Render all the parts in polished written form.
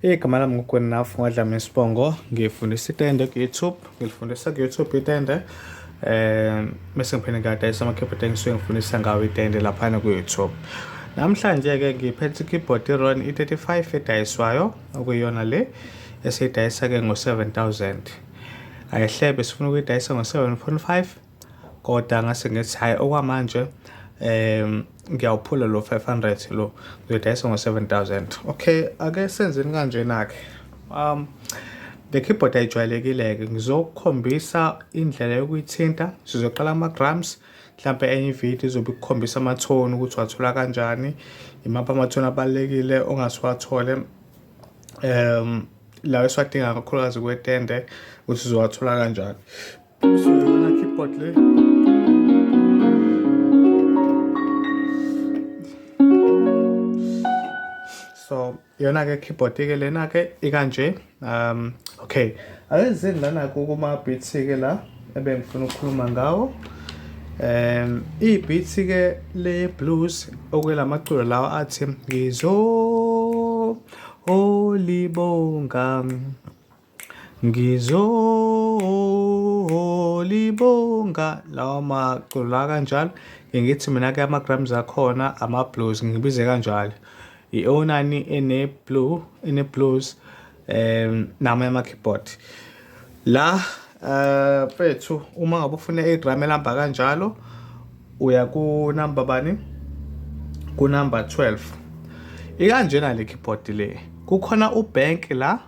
Igama lami nguGwenafu Ngadlama Isibongo, ngifundisa itende ku-YouTube, ngilifundisa ku-YouTube itende. Bese ngiphinde ngiyadayisa ama-keyboard engisuke ngifundisa ngawo itende laphana ku-YouTube. Namhlanje-ke ngiphethe i-keyboard i-Ron E35 edayiswayo, okuyiyona le esiyidayisa-ke ngo-7000. Ayihlebe sifuna ukuyidayisa ngo-7.5 kodwa ngase ngithi hhayi okwamanje ngiyawuphula lo 500 lo ngizoyidayisa ngo-7000. Okay, ake senzeni kanjena-ke. Le keyboard ayijwayelekile-ke, ngizokukhombisa indlela yokuyithinta. Sizoqala ama-grams, mhlampe enye ividiyo izobe ikukhombisa amathoni ukuthi wathola kanjani, imaphi amathoni abalulekile ongase uwathole, lawa esiwadinga kakhulukazi kwetende ukuthi uzowathola kanjani. So yona keyboard le. So yona ke keyboard ke lena ke ikanje. Okay. Akezini lana kuma beats ke la ebengifuna ukukhuluma ngawo. I-beats ke le blues okwelamaculo lawa athi ngizo olibonga ngizolibonga lawa maculo la kanjalo. Ngithi mina-ke ama-grams akhona ama-blues ngibize kanjalo, i-O9 ene-blue ene-blues namanye ama-keyboard la. Mfethu, uma ngabe ufuna i-drum elihamba kanjalo uya ku-number bani? Ku-number 12. Ikanjena le keyboard le, kukhona u-bank la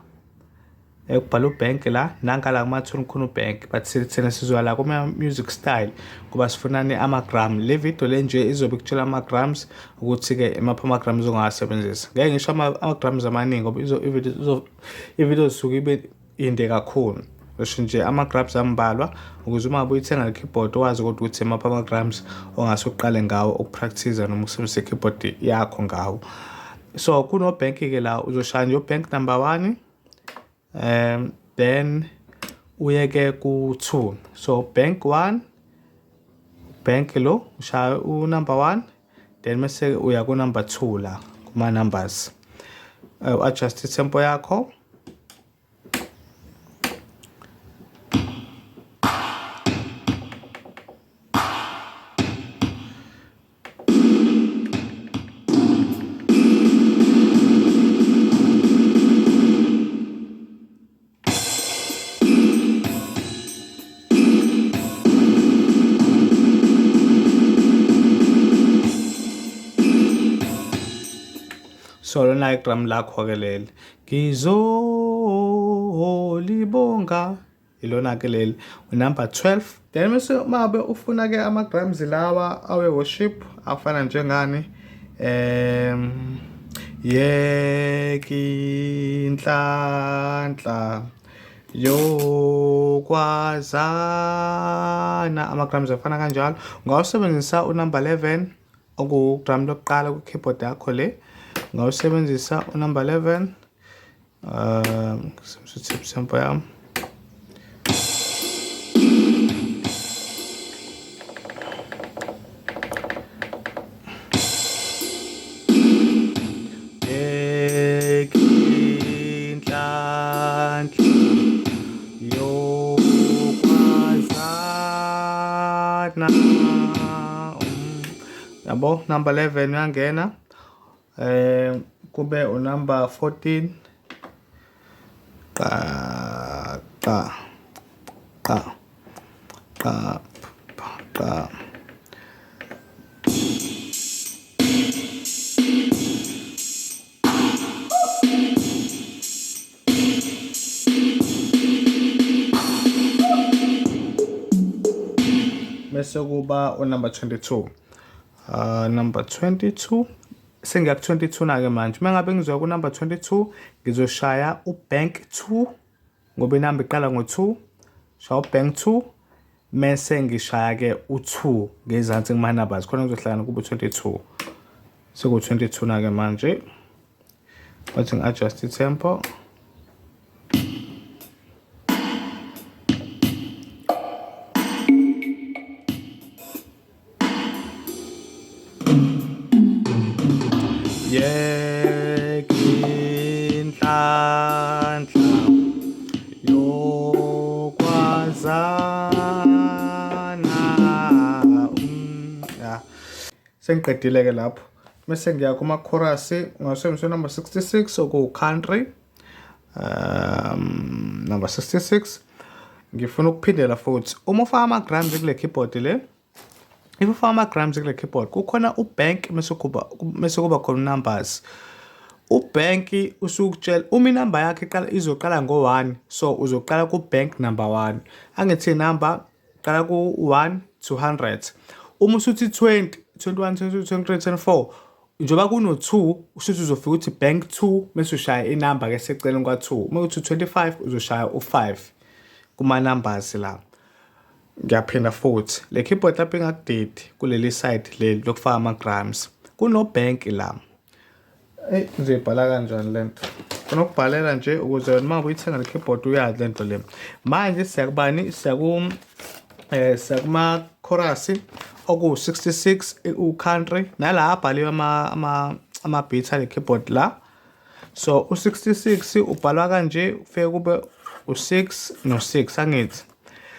ekubhala u-bank la, nanka la kuma-tune khona u-bank, but thina sizoya la kuma-music style kuba sifunani ama-gram. Le video le nje izobe ikutshela ama-grams ukuthi-ke imaphi ama-grams ongawasebenzisa. Ngeke ngisho ama-grams amaningi ngoba ividiyo isuke ibe inde kakhulu. Ngisho nje ama-grams ambalwa ukuze uma ngabe uyithenga le keyboard wazi kodwa ukuthi imaphi ama-grams ongase uqale ngawo ukupractice noma ukusebenzisa i-keyboard yakho ngawo. So kuno-bank-ke la, uzoshaya nje u-bank number 1, then uye-ke ku-2. So bank 1, bank lo ushaya u-number 1, then mase uya ku-number 2 la kuma-numbers. U-adjust i-tempo yakho. So lona i-drum lakho ke leli, ngizolibonga, ilona ke leli unumber 12. Then bese uma ngabe ufuna ke ama-grams lawa awe worship afana njengani, yekinhlanhla yokwazana, ama-grams afana kanjalo ungawusebenzisa unumber 11 okuwu-gram lokuqala ku-keyboard yakho le, ungawusebenzisa unumber 11. Tip tempo yami. Inhlanhla yokwazana, yabo, number 11 uyangena, kube unumber 14, qa qa qa qa qa. Bese kuba unumber 22. Number 22, sengiya ku-22 na-ke manje. Uma ngabe ngizoya ku-number 22 ngizoshaya u-bank 2 ngoba inamba iqala ngo-2. Shaya u-bank 2 mese ngishaya-ke u-2 ngezansi kuma-numbers, khona kuzohlangana kube u-22. Seku-22 na-ke manje. Bathi ngi-adjust i-tempo. Ngenhlanhla yokwazana. Ya, sengiqedile ke lapho, mase ngiya kuma chorus, ngasebenzisa number 66 oku country. Number 66 ngifuna ukuphindela futhi. Uma ufaka ama-grams kule keyboard le, if ufaka ama-grams kule keyboard, kukhona ubank, mase kuba khona numbers. Ubank usukutshela uma inamba yakhe iqala, izoqala ngo-1, so uzoqala ku-bank number 1. Angithi number qala ku-1 to 100. Uma usuthi 20, 21, 22, 23, 24, njengoba kuno-2, ushuthi uzofika uthi bank 2, bese ushaya inamba ke seceleni kwa-2. Uma uthi 25, uzoshaya u-5 kuma-numbers la. Ngiyaphinda futhi, le keyboard lapho ingakudidi kuleli side leli lokufaka ama-grams, kuno-bank la. Eyi, ngizoyibhala kanjani lento? Kunokubhalela nje ukuze wena uma uyithenga le keyboard uyazi lento le. Manje siyakubani? Siyakuma chorus oku 66, u-country, nala abhaliwe ama beats ale keyboard la. So u66 ubhalwa kanje, kufike kube u6 no6, angithi?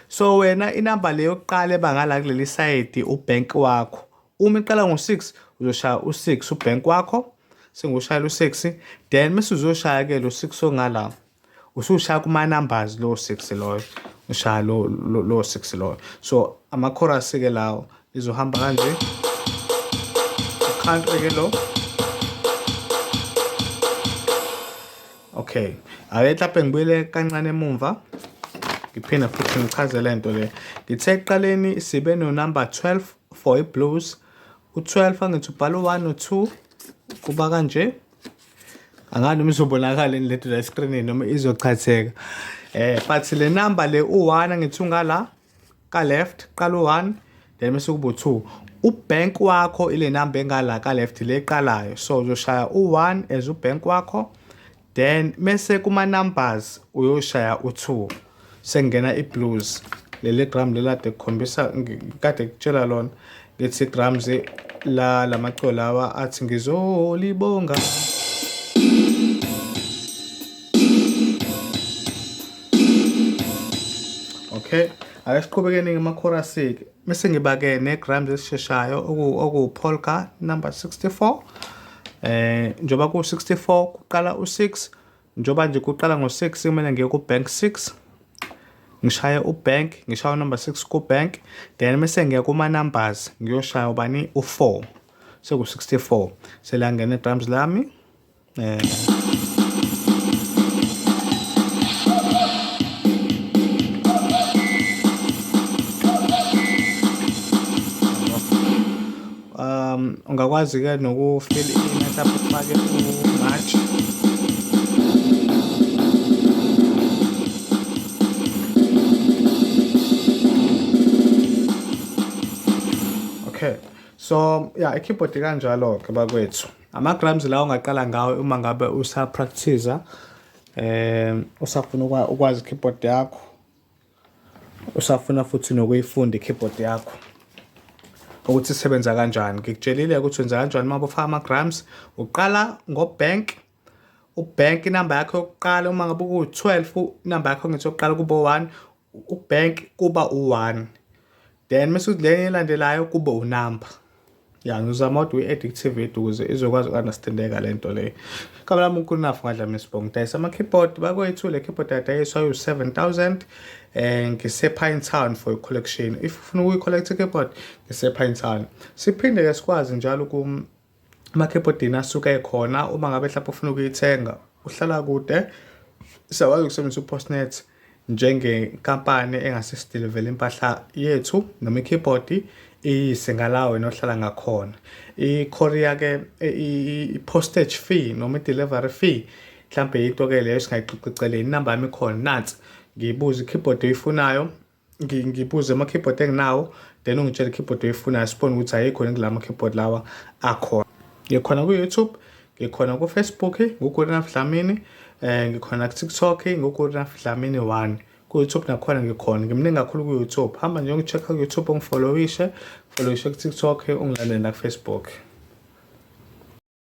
So wena inamba le yokuqala ebangala kuleli side, ubank wakho. Uma iqala ngo6, uzoshaya u6 ubank wakho. Sengushayela u6, then mase uzoshaya ke lo 6 ongala, usushaya kuma numbers lo 6 loyo, ushaya lo 6 loyo. So ama chorus ke lawo izohamba kanje, country ke lo. Okay, ake mhlawumbe ngibuyele kancane emumva, ngiphinde futhi ngichaze lento le. Ngithe ekuqaleni sibe no number 12 for i-blues. U-12 angithi ubhala u-1 no-2, kuba kanje. Angani noma izobonakala lento la escreenini noma izochatheka, but le number le u-1 angithi ungala ka left, qala u-1, then bese kuba u-2. Ubank wakho ile number engala ka left le eqalayo, so uzoshaya u-1 as ubank wakho, then mese kuma numbers uyoshaya u-2. Sengena i-blues, leli drum lelade kukhombisa kade kutshela lona, ngithi drums la lamaculo lawa athi ngizolibonga. Okay, ake siqhubekeni ngama-chorus-ke. Bese ngiba-ke ne-grams esisheshayo oku-polka number 64. Njengoba ku-64 kuqala u-6, njengoba nje kuqala ngo-6, kumele ngiye ku-bank 6, ngishaye ubank, ngishaye unumber 6 ku-bank, then bese ngiya kuma-numbers ngiyoshaya ubani? U-4. Seku-64, selangena i-drums lami. Ungakwazi ke noku-fill in, mhlawumbe ufake u-march. Okay, so yeah, i-keyboard kanjalo ke bakwethu. Ama-grams la ongaqala ngawo uma ngabe usa-practice, usafuna ukwazi i-keyboard yakho, usafuna futhi nokuyifunda i-keyboard yakho ukuthi isebenza kanjani. Ngikutshelile ukuthi wenza kanjani uma ufaka ama-grams. Uqala ngo-bank, ubank inamba yakho yokuqala. Uma ngabe ku-12, inamba yakho ngithi yokuqala kuba u-1, ubank kuba u-1, then mase uthi le elandelayo kube unumber. Ya, ngizama kodwa uyi-addictive video ukuze izokwazi uku-understandeka le nto le. Igama lami uNkulunafu ngadlama isibongo. Ngidayisa ama-keyboard bakwethu. Le keyboard yadayiswa ayu-7000. Ngise-Pinetown for i-collection. If ufuna ukuyi-collect i-keyboard, ngise-Pinetown. Siphinde-ke sikwazi njalo ama-keyboardini asuke ekhona. Uma ngabe mhlawumbe ufuna ukuyithenga, uhlala kude, siyakwazi ukusebenzisa uPostnet njengenkampani engase sidilivele impahla yethu noma i-keyboard, iyise ngala wena ohlala ngakhona. I-courier-ke, i-postage fee noma i-delivery fee, mhlampe into-ke leyo esingayixoxiceleni. Inamba yami ikhona nansi, ngiyibuze i-keyboard oyifunayo, ngibuze ama-keyboard enginawo, then ungitshele i-keyboard oyifunayo, sibone ukuthi ayikho yini kulama keyboard lawa akhona. Ngikhona ku-YouTube, ngikhona ku-Facebook nguGoodenough Dlamini, ngikhona ku-TikTok nguGoodenough Dlamini 1. Ku-YouTube nakhona ngikhona, ngimningi kakhulu ku-YouTube. Hamba nje ungi-check-a ku-YouTube, ungifollowishe, followishe ku-TikTok, ungilandele naku-Facebook.